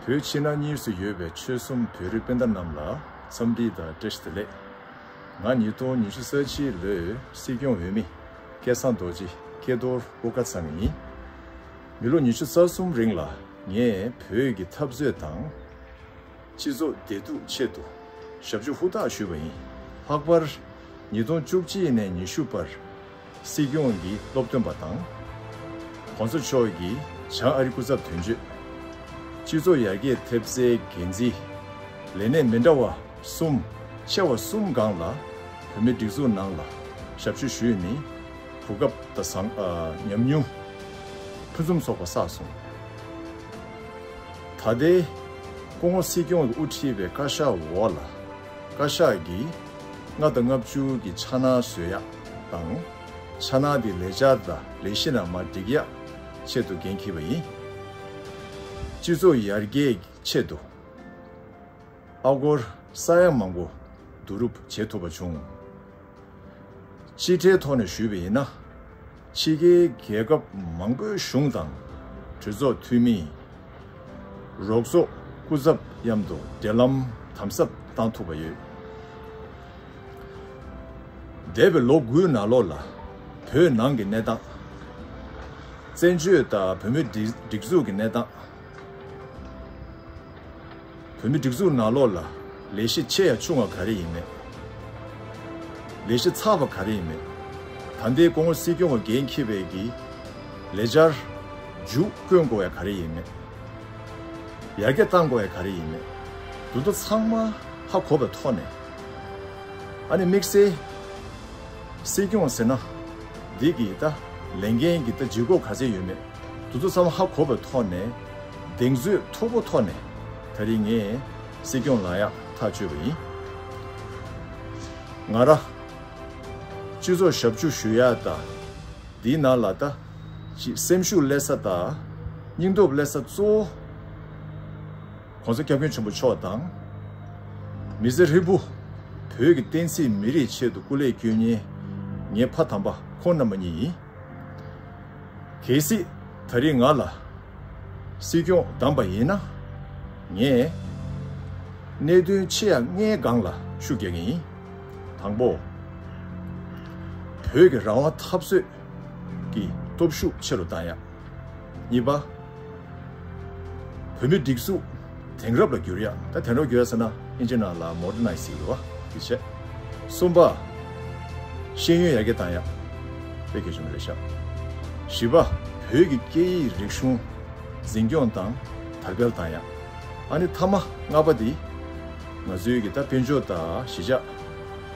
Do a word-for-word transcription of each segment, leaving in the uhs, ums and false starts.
བོད་ཕྱི་ནང་གཉིས་སུ་ཡོད་པའི་ཆོལ་གསུམ་བོད་རིགས་སྤུན་ཟླ་རྣམས་ལ་འཚམས་འདྲི་དང་བཀྲ་ཤིས་བདེ་ལེགས། ང་ཉིས་སྟོང་ཉི་ཤུ་རྩ་གཅིག་ལོའི་སྲིད་སྐྱོང་འོས་མི་སྐལ་བཟང་རྡོ་རྗེ་སྐལ་རྡོར་སྤུ་ཀ་ཚང་ཡིན། མི་ལོ་ཉི་ཤུ་རྩ་གསུམ་རིང་ལ་ངས་བོད་ཀྱི་འཐབ་རྩོད་དང་། སྤྱི་ཚོགས་བདེ་སྡུག་ཆེད་དུ་ཞབས་ཞུ་ཧུར་ཐག་ཞུས་པ་ཡིན། ལྷག་པར་ཉིས་སྟོང་བཅུ་གཅིག་ནས་ཉི་ཤུ་བར་སྲིད་སྐྱོང་གི་སློབ་སྟོན་པ་དང་། གོང་ས་མཆོག་གི་བྱང་ཨ་རི་སྐུ་ཚབ་དོན་གཅོད། སྤྱི་ཚོགས་ཡར་རྒྱས་ཐེབས་རྩའི་འགན་འཛིན། ལས་གནས་མི་འདྲ་བ་གསུམ། ཆེ་བ་གསུམ་སྒང་ལ་བོད་མིའི་སྒྲིག་འཛུགས་ནང་ལ་ཞབས་ཞུ་ཞུས་ནས་གོ་སྐབས་དང་བཟང་ཨ་ཉམས་མྱོང་ཕུན་སུམ་ཚོགས་པ་བསགས་སོང་། ད་ལྟའི་སྐུ་ངོ་སྲིད་སྐྱོང་གིས་དབུ་ཁྲིད་པའི་བཀའ་ཤག་འོག་ལ་བཀའ་ཤག་གིས་ལྔ་དང་ལྔ་བཅུ་གི་འཆར་སྣང་བཟོ་ཡག་དང་། འཆར་སྣང་དེ་ལས་འཆར་དང་ལས་གཞི་ནང་མར་སྒྲིག་ཡག་ཆེད་དུ་འགན་འཁྱེར་བ་ཡིན། སྤྱི་ཚོགས་ཡར་རྒྱས་ཆེད་དུ་ཨ་སྒོར་ས་ཡ་མང་པོ་བསྡུ་རུབ་བྱེད་ཐུབ་པ་བྱུང་། སྤྱི་ཁྲལ་ཐོག་ནས་ཞུས་པ་ཡིན་ན། ཕྱི་རྒྱལ་རྒྱལ་ཁབ་མང་པོའི་གཞུང་དང་གྲོས་ཚོགས་འཐུས་མི། རོགས་ཚོགས་སྐུ་ཚབ་མཉམ་དུ་འབྲེལ་ལམ་དམ་ཟབ་བཏང་ཐུབ་པ་ཡོད། འདས་པའི་ལོ་དགུའི་ནང་ལོགས་ལ་བོད་ནང་གི་གནས་སྟངས། བཙན་བྱོལ་དང་བོད་མིའི་སྒྲིག་སྒྲིག་འཛུགས་ཀྱི་གནས་སྟངས། བོད་མིའི་སྒྲིག་འཛུགས་ནང་ལོགས་ལ་ལས་གཞི་ཆེ་ཡང་ཆུང་བ་ག་རེ་ཡིན་མེད། ལས་གཞི་ཚགས་པ་ག་རེ་ཡིན་མེད། ད་ལྟའི་སྐུ་ངོ་སྲིད་སྐྱོང་གིས་འགན་འཁྱེར་བའི་གི་ལས་འཆར་མཇུག་སྐྱོང་དགོས་ཡ་ག་རེ་ཡིན་མེད། ཡར་རྒྱས་གཏང་དགོས་ཡ་ག་རེ་ཡིན་མེད། དེ་ཚོ་ཚང་མ་ཧ་གོ་བའི་ཐོག་ནས། ཨ་ནི་དམིགས་བསལ་སྲིད་སྐྱོང་ཟེར་ན་འདི་གི་ད་ལས་འགན་གི་ད་ལྗིད་ཁོག་ག་ཚད་ཡོད་མེད། དེ་ཚོ་ཚང་མ་ཧ་གོ་བའི་ཐོག་ནས་གདེང་ཚོད་མཐུག་པོ་ཐོག་ནས་ད་རིང་ངས་སྲིད་སྐྱོང་ལངས་ཡག་ཐག་གཅོད་པ་ཡིན། ང་རང་སྤྱི་ཚོགས་ཞབས་ཞུ་ཞུ་ཡག་དང་། འདིའི་ནང་ལ་ད་ཅིག་སེམས་ཤུགས་སླེབས་ས་དང་སྙིང་སྟོབས་སླེབས་ས་གཙོ་བོ་༸གོང་ས་༸སྐྱབས་མགོན་ཆེན་པོ་མཆོག་དང་། མི་ཚེ་ཧྲིལ་པོ་བོད་ཀྱི་བསྟན་སྲིད་མི་རིགས་ཆེད་དུ་སྐུ་ལས་བསྐྱོན་མཁན་ངའི་ཕ་དམ་པ་ཁོང་རྣམ་པ་གཉིས་ཡིན། གལ་སྲིད་ད་རེས་ང་ལ་སྲིད་སྐྱོང་བདམས་པ་ཡིན་ན། ངས་གནད་དོན་ཆེ་ཡང་ལྔའི་སྒང་ལ་ཤུགས་རྒྱག་གི་ཡིན། དང་པོ། བོད་ཀྱི་རང་དབང་འཐབ་རྩོད་ཀྱི་སྟོབས་ཤུགས་ཆེ་རུ་བཏང་ཡག་གཉིས་པ། བོད་མིའི་སྒྲིག་འཛུགས་དེང་རབས་ལ་བསྒྱུར་ཡག་ད་དེང་རབས་བསྒྱུར་ཡག་ཟེར་ན་ཨིན་ཇི་ནང་ལ་མོ་ཌར་ནའི་ཛི་ཟེར་གྱི་རེད་བ། དེ་བྱས། གསུམ་པ། ཤེས་ཡོན་ཡར་རྒྱས་བཏང་ཡག་དཔེ་གལ་ཆེན་པོ་རེད་ཤག་བཞི་པ། བོད་ཀྱི་སྐད་ཡིག་རིག་གཞུང་འཛིན་སྐྱོང་དང་དར་སྤེལ་བཏང་ཡག་ཨ་ནི་མཐའ་མ་ལྔ་པ་འདི། ང་ཚོའི་གི་ད་དཔལ་འབྱོར་དང་གཞིས་ཆགས་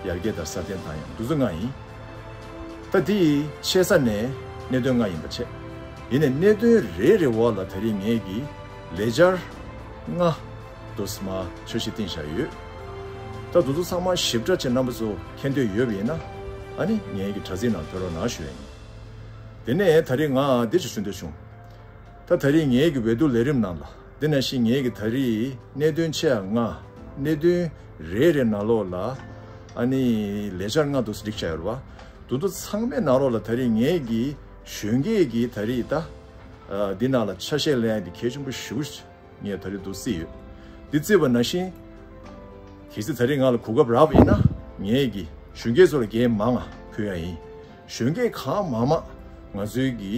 ཡར་རྒྱས་དང་སྲ་བརྟན་བཏང་ཡག་འདི་ཚོ་ལྔ་ཡིན། ད་དེ་ཡི་ཆེ་ས་ནས་གནད་དོན་ལྔ་ཡིན་པ་བྱས། ཡིན་ནའི་གནད་དོན་རེ་རེ་འོག་ལ་ད་རེས་ངས་ཀྱི་ལས་འཆར་ལྔ་དུ་མ་འཆར་གཞི་བཏིང་བཞག་ཡོད། ད་དེ་ཚོ་ཚང་མ་ཞིབ་ཕྲ་ཅིག་རྣམ་པ་ཚོ་མཁྱེན་འདོད་ཡོད་པ་ཡིན་ན། ཨ་ནི་ངའི་གི་དྲ་ཚིགས་ནང་ཕེབས་རོགས་གནང་ཞུ་ཡ་ཡིན། དེ་ནས་ད་རེས་ང་འདི་ཅིག་ཞུ་འདོད་བྱུང་། ད་ད་རེས་ངའི་གི་འོས་བསྡུ་ལས་རིམ་ནང་ལ། འདི་ནང་བཞིན་ངའི་གི་ད་རེས་གནད་དོན་ཆེ་ཡ་ལྔ། གནད་དོན་རེ་རེ་ནང་ལོགས་ལ་ཨ་ནི་ལས་འཆར་ལྔ་དུ་སྒྲིག་བྱས་ཡོད་རེད་བ། དེ་ཚོ་ཚང་མའི་ནང་ལོགས་ལ་ད་རེས་ངའི་གི་གཞོན་སྐྱེས་ཀྱི་ད་རེས་ད་ཨ་འདི་ནང་ལ་ཆ་ཤས་ལེན་ཡ་འདི་གལ་ཆེན་པོ་ཞེ་པོ་ཅིག་ངས་ད་རེས་འདུག་བརྩིས་ཡོད། འདི་བརྩིས་པ་ནང་བཞིན། གལ་སྲིད་ད་རེས་ང་ལ་གོ་སྐབས་རག་པ་ཡིན་ན། ངས་ཀྱི་གཞོན་སྐྱེས་ཚོ་ལ་འགན་མང་ང་ཕུལ་ཡ་ཡིན། གཞོན་སྐྱེས་གང་མང་མང་ང་ཚོའི་གི་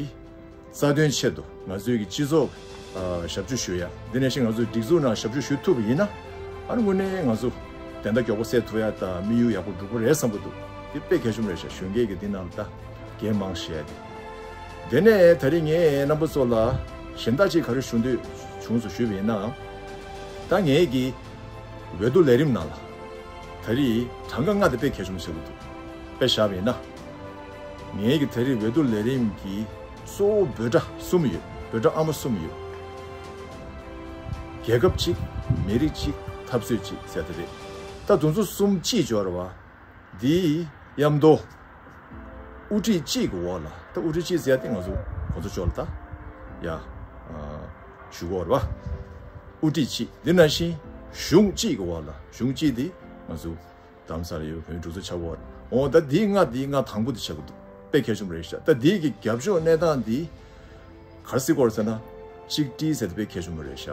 རྩ་དོན་ཆེད་དུ་ང་ཚོའི་གི་སྤྱི་ཚོགས་ཨ་ཞབས་ཕྱི་ཞུ་ཡ། འདི་ནང་བཞིན་ང་ཚོའི་སྒྲིག་འཛུགས་ནང་ཞབས་ཕྱི་ཞུ་ཐུབ་པ་ཡིན་ན། ཨ་ནི་དངོས་གནས་ང་ཚོ་བདེན་མཐའ་མགྱོགས་པོ་སེལ་ཐུབ་ཡ་དང་དམིགས་ཡུལ་ཡག་པོ་འགྲུབ་ཀྱི་རེད་བསམ་གྱི་འདུག་འདི་དཔེ་གལ་ཆེན་པོ་རེད་ཤག་གཞོན་སྐྱེས་ཀྱི་འདི་ནང་ལ་ད་འགན་མང་བཞེས་ཡ་དེ། དེ་ནས་ད་རེས་ངས་རྣམ་པ་ཚོ་ལ་གཞན་དག་ཅིག་ག་རེ་ཞུ་འདོད་བྱུང་སོང་ཞུས་པ་ཡིན་ན། ད་ངས་ཀྱི་འོས་བསྡུ་ལས་རིམ་ནང་ལ་ད་རེས་གྲངས་ཀ་ལྔ་དེ་དཔེ་གལ་ཆེན་པོ་ཆགས་ཀྱི་འདུག་དཔེ་བཞག་པ་ཡིན་ན། ངས་ཀྱི་ད་རེས་འོས་བསྡུ་ལས་རིམ་གྱི་གཙོ་བོ་འབོད་སྒྲ་གསུམ་ཡོད། འབོད་སྒྲ་ཨ་མ་གསུམ་ཡོད། རྒྱལ་ཁབ་གཅིག་མི་རིགས་གཅིག་འཐབ་རྩོད་གཅིག་ཟེར་དེ་རེད། ད་དེ་ཚོ་གསུམ་གཅིག་འབྱོར་བ། འདིའི་མཉམ་དུ་དབུ་ཁྲིད་གཅིག་གི་འོག་ལ། ད་དབུ་ཁྲིད་གཅིག་ཟེར་ཡ་དེ་ང་ཚོ་གོང་ས་མཆོག་ལ་ད་ཡ་ཨ་ཞུ་གི་ཡོད་རེད་བ། དབུ་ཁྲིད་གཅིག་འདི་ནང་བཞིན་གཞུང་གཅིག་གི་འོག་ལ། གཞུང་གཅིག་དེ་ང་ཚོ་རྡ་རམ་ས་ལ་ཡོད་བོད་མིའི་སྒྲིག་འཛུགས་ཆགས་ཡོད་རེད། འོ་ད་འདིའི་ལྔ་འདིའི་ལྔ་དང་པོ་དེ་ཆགས་ཀྱི་འདུག་དཔེ་གལ་ཆེན་པོ་རེད་ཤག་ད་འདིའི་གི་རྒྱབ་ཕྱོགས་གནས་སྟངས་འདི་ག་རེ་ཟེར་དགོས་རེད་ཟེར་ན། གཅིག་སྒྲིལ་ཟེར་དེ་དཔེ་གལ་ཆེན་པོ་རེད་ཤག་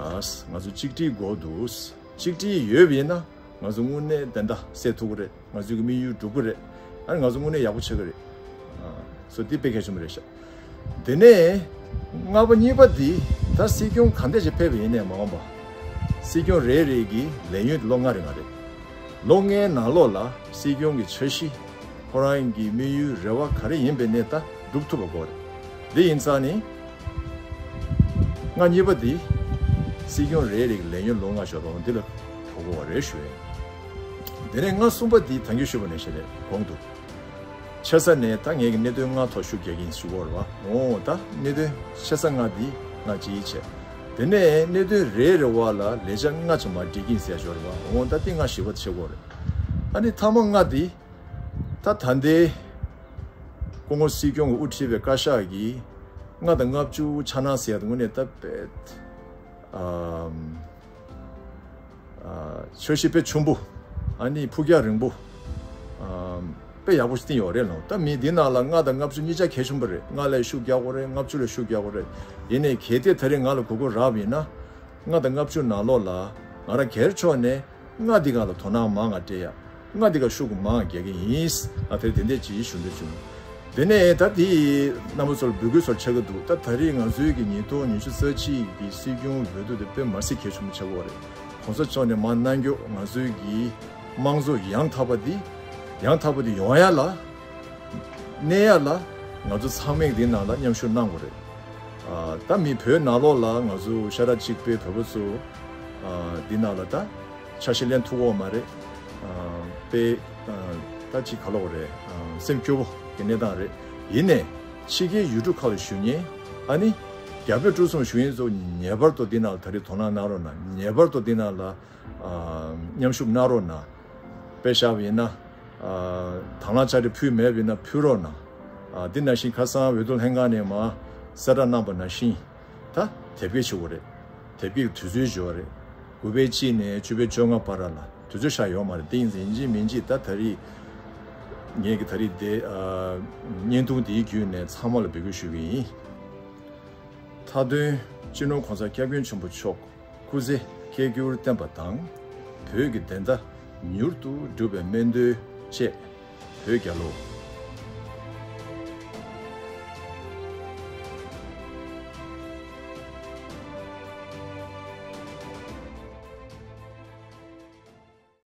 ང་ཚོ་གཅིག་སྒྲིལ་དགོས་འདུག་གཅིག་སྒྲིལ་ཡོད་པ་ཡིན་ན་ང་ཚོ་དངོས་གནས་བདེན་མཐའ་གསལ་ཐུབ་ཀྱི་རེད། ང་ཚོའི་གི་དམིགས་ཡུལ་འགྲུབ་ཀྱི་རེད། ཨ་ནི་ང་ཚོ་དངོས་གནས་ཡག་པོ་ཆགས་ཀྱི་རེད། ཨ། སོ་འདི་དཔེ་གལ་ཆེན་པོ་རེད་ཤག་དེ་ནས་ལྔ་པ་གཉིས་པ་འདི་ད་སྲིད་སྐྱོང་ག་འདྲ་ཞིག་ཕེབས་པ་ཡིན་ནའི་མ་འོངས་པ། སྲིད་སྐྱོང་རེ་རེ་གི་ལས་ཡུན་ལོ་ལྔ་རེ་ལྔ་རེད། ལོ་ལྔའི་ནང་ལོགས་ལ་སྲིད་སྐྱོང་གི་འཆར་གཞི། ཁོ་རང་གི་དམིགས་ཡུལ་རེ་བ་ག་རེ་ཡིན་པའི་གནས་ད་སྒྲུབ་ཐུབ་པ་དགོས་རེད། འདི་ཡིན་ཙང་ནི། ལྔ་གཉིས་པ་འདི། སྲིད་སྐྱོང་རེ་རེ་གི་ལས་ཡུན་ལོ་ལྔ་ཞོག་དང་འདི་ལ་གོ་དགོས་པ་རེད་ཞུ་ཡིན། དེ་ནས་ལྔ་གསུམ་པ་འདི་ད་གིན་ཞུས་པ་ནང་བཞིན་རེད་གོང་དུ། ཆེ་ས་ནས་ད་ངས་ཀྱི་གནད་དོན་ལྔ་ཐོག་ཤུགས་རྒྱག་གིན་ཞུ་དགོས་རེད་བ། འོ་ད་གནད་དོན་ཆེ་ས་ལྔ་འདི་ང་གཅིག་བྱས། དེ་ནས་གནད་དོན་རེ་རེ་བ་ལ་ལས་འཆར་ལྔ་ཅིག་མར་སྒྲིག་གིན་ཟེར་ཞོར་བ། འོ་ད་འདི་ང་ཞིབ་པ་བྱེད་དགོས་རེད། ཨ་ནི་མཐའ་མ་ལྔ་འདི། ད་ད་ལྟའི་སྐུ་ངོ་སྲིད་སྐྱོང་གིས་དབུ་ཁྲིད་པའི་བཀའ་ཤག་གིས་ལྔ་དང་ལྔ་བཅུ་འཆར་སྣང་ཟེར་ཡ་དེ་དངོས་གནས་ད་དཔེ། ཨམ། ཨ། འཆར་གཞི་དཔེ་ཆེན་པོ། ཨ་ནི་ཕུགས་རྒྱང་རིང་པོ། ཨམ། དཔེ་ཡག་པོ་ཞིག་བཏིང་ཡོད་རེད་ལགས། ད་མི་འདི་ནང་ལ་ལྔ་དང་ལྔ་བཅུ་གཉིས་ཆ་གལ་ཆེན་པོ་རེད། ལྔ་ལ་ཤུགས་རྒྱག་དགོས་རེད། ལྔ་བཅུ་ལ་ཤུགས་རྒྱག་དགོས་རེད། ཡིན་ནའི་གལ་ཏེ་ད་རེས་ང་ལ་གོ་སྐབས་རག་པ་ཡིན་ན། ལྔ་དང་ལྔ་བཅུ་ནང་ལོགས་ལ་ང་རང་སྒེར་ཕྱོགས་ནས་ལྔ་འདི་སྒང་ལ་དོ་སྣང་མང་ང་སྤྲད་ཡ། ལྔ་འདི་སྒང་ཤུགས་མང་ང་རྒྱག་གི་ཡིན། ང་དེ་དེ་འདྲས་ཅིག་ཞུ་འདོད་བྱུང་། དེ་ནས་ད་དེ་རྣམ་པ་ཚོར་འབོད་སྐུལ་ཚོར་ཆགས་ཀྱི་འདུག་ད་ད་རེས་ང་ཚོའི་གི་ཉིས་སྟོང་ཉི་ཤུ་རྩ་གཅིག་གི་སྲིད་སྐྱོང་འོས་བསྡུ་དེ་དཔེ་མ་སྲིད་གལ་ཆེན་པོ་ཆགས་ཀྱི་ཡོད་རེད། གོང་ས་མཆོག་ནས་མར་གནང་རྒྱུ་ང་ཚོའི་གི་དམངས་གཙོ་ཡང་དག་པ་འདི། ཡང་དག་པ་འདི་ཡོང་ཡ་ལ། གནས་ཡ་ལ་ང་ཚོ་ཚང་མས་འདི་ནང་ལ་མཉམ་ཞུགས་གནང་དགོས་རེད། ཨ། ད་མི་བོད་ནང་ལོགས་ལ་ང་ཚོ་ཤ་ཁྲག་གཅིག་པའི་བོད་པ་ཚོ། ཨ། འདི་ནང་ལ་ད་ཆ་ཤས་ལེན་ཐུབ་ཀྱི་ཡོད་མ་རེད། ཨ། དཔེ། ཨ། ད་ཅིག་ག་ལབ་དགོས་རེད། ཨ། སེམས་སྐྱོ་བོ་གི་གནས་སྟངས་རེད། ཡིན་ནའི་ཕྱི་རྒྱལ་ཡུལ་གྲུ་ཁག་ལ་བཞུགས་མཁན། ཨ་ནི་རྒྱ་བོད་འབྲུག་གསུམ་བཞུགས་མཁན་ཚོ་ངེས་པར་དུ་འདི་ནང་ལ་ད་རེས་དོ་སྣང་གནང་རོགས་གནང་། ངེས་པར་དུ་འདི་ནང་ལ། ཨ། མཉམ་ཞུགས་གནང་རོགས་གནང་། དཔེ་བཞག་པ་ཡིན་ན། ཨ། དང་བླངས་བཅའ་སྒྲིག་ཕུལ་མེད་པ་ཡིན་ན་ཕུལ་རོགས་གནང་། ཨ། འདི་ནང་བཞིན་ཁ་སང་འོས་བསྡུ་ལྷན་ཁང་ནས་མར་གསལ་བསྒྲགས་གནང་པ་ནང་བཞིན། ད་དེབ་སྐྱེལ་བྱེད་དགོས་རེད། དེབ་སྐྱེལ་གྱི་དུས་ཚོད་ཡོད་རེད། དགུ་པའི་གཅིག་ནས་བཅུ་པའི་བཅོ་ལྔ་བར་ལ་དུས་ཚོད་ཆགས་ཡོད་མ་རེད། དེ་ཡིན་ཙང་ཡིན་གཅིག་མིན་གཅིག་ད་ད་རེས་ངས་ཀྱི་ད་རེས་དེ། ཨ། བརྙན་ཐུང་འདིའི་བརྒྱུད་ནས་ཚང་མ་ལ་འབོད་སྐུལ་ཞུ་གི་ཡིན། མཐའ་དོན་སྤྱི་ནོར་༸གོང་ས་༸སྐྱབས་མགོན་ཆེན་པོ་མཆོག་སྐུ་ཚེ་ཁྱད་འགྱུར་བརྟན་པ་དང་། བོད་ཀྱི་བདེན་མཐའ་མྱུར་དུ་འགྲུབ་པའི་སྨོན་འདུན་བཅས། བོད་རྒྱལ་ལོ།